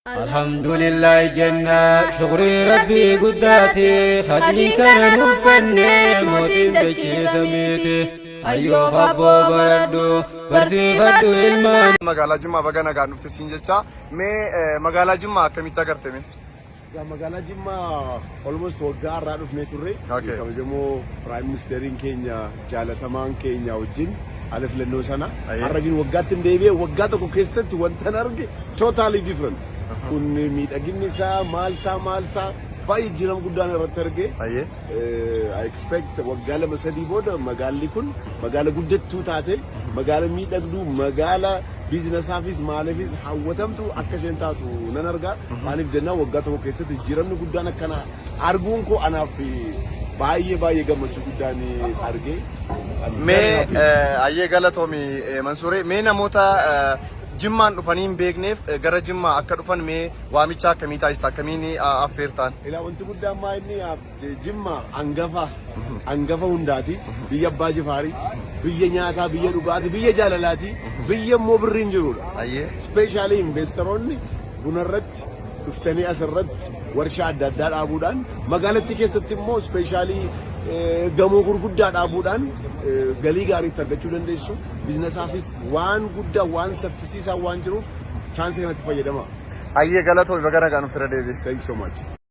Alhamdulillah jenna, shukrii Rabbii guddaati. Hadiin kana nuuf banne mootiin dachee samiiti. Hayyoof abboo baradhu, barsiifadhu ilmaan. Magaalaa Jimmaa baga nagaan dhufte siin jecha. Mee magaalaa Jimmaa akkamitti agarte mee? Egaa magaalaa Jimmaa almost waggaa har'aa dhufnee turre. Kabajamoo Prime Ministeriin keenya jaalatamaan keenya wajjin haala filannoo sana. Har'a gin waggaatti hin deebi'e, waggaa tokko keessatti wantan arge totally different. Kun miidhaginni isaa, maal isaa, maal isaa, baay'ee jijjiirama guddaan irratti arge. I expect waggaa 2-3 booda magaalli kun magaala guddattuu taate, magaala miidhagduu, magaala businessaafis maaliifis hawwatamtu akka isheen taatu nan arga. Maaliif jennaan, waggaa tokko keessatti jijjiiramni guddaan akkana arguun koo anaaf baay'ee baay'ee gammachuu guddaan arge. I'm very Mee happy. Ayyee, galatoomi Mansuuree. Mee namoota Jimmaan dhufanii hin beekneef gara Jimmaa akka dhufan mee waamicha akkamii taasista, akkamiin affeertaan? Ilaa, wanti guddaan maa inni Jimma hangafa hangafa hundaati. Biyya Abbaa Jifaarii, biyya nyaataa, biyya dhugaatii, biyya jaalalaati, biyya immoo birriin jirudha. Especially investoroonni bunarratti dhuftanii asirratti warshaa adda addaa dhaabuudhaan, magaalattii keessatti immoo especially gamoo gurguddaa dhaabuudhaan galii gaarii itti argachuu dandeessu. Businessaafis waan guddaa, waan saffisiisaa waan jiruuf chance kanatti fayyadama. Ayyee, galatoomi, baga nagaan dhufte irra deebi'e. Thank you so much.